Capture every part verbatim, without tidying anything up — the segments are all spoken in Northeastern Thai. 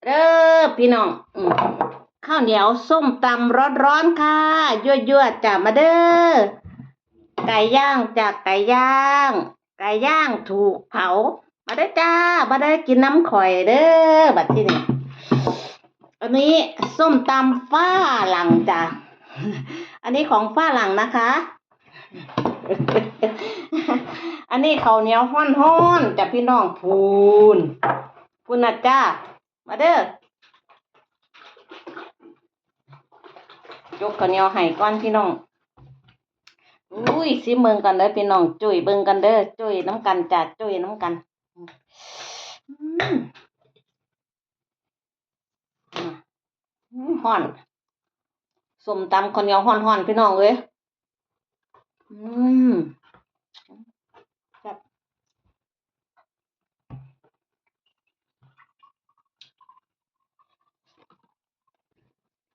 เด้อพี่น้อง อืม ข้าวเหนียวส้มตำร้อนๆค่ะ ยั่วๆจ้ะ มาเด้อ ไก่ย่างจ้ะ ไก่ย่าง ไก่ย่างถูกเผา มาเด้อจ้า มาเด้อกินน้ำข่อยเด้อ บัดที่นี่ อันนี้ส้มตำฝรั่งจ้ะ อันนี้ของฝรั่งนะคะ อันนี้ข้าวเหนียวฮ้อนๆจ้ะพี่น้อง พูน พูนนะจ้า มาเด้อ ยกข้าวเหนียวให้ก่อนพี่น้อง อุ้ย ซิมเบิ่งกันเด้อพี่น้อง จุ่ยเบิ่งกันเด้อ จุ่ยน้ำกันจ้ะ จุ่ยน้ำกัน อืม อืม ฮ้อน ส้มตำข้าวเหนียวฮ้อนๆพี่น้องเอ้ย อืม แซ่บ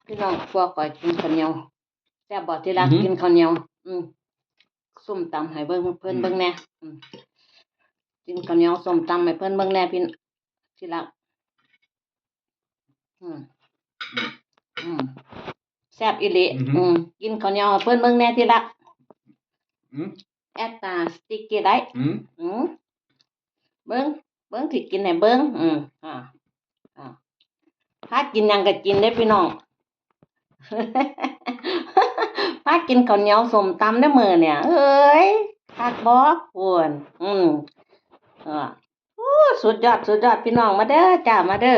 พี่น้อง พวกข่อยกินข้าวเหนียว แซ่บบ่ที่รัก อือหือ กินข้าวเหนียว อืม ส้มตำให้เบิ่ง เพิ่น อืม เบิ่งแหน่ อืม กินข้าวเหนียวส้มตำให้เพิ่นเบิ่งแหน่พี่ ที่รัก อืม อืม แซ่บอีหลี อือหือ อืม กินข้าวเหนียวให้เพิ่นเบิ่งแหน่ที่รัก อืม แอตตาสติกเกอร์ได้ อืม อืม เบิ่ง เบิ่งที่กินให้เบิ่ง อืม อ่า อ่า พากินหยังก็กินเด้อพี่น้อง พากินข้าวเหนียวส้มตำเด้อมื้อเนี่ย เอ้ย คักบ่ พูน อืม อ่า โอ้ สุดยอด สุดยอด พี่น้อง มาเด้อจ้า มาเด้อ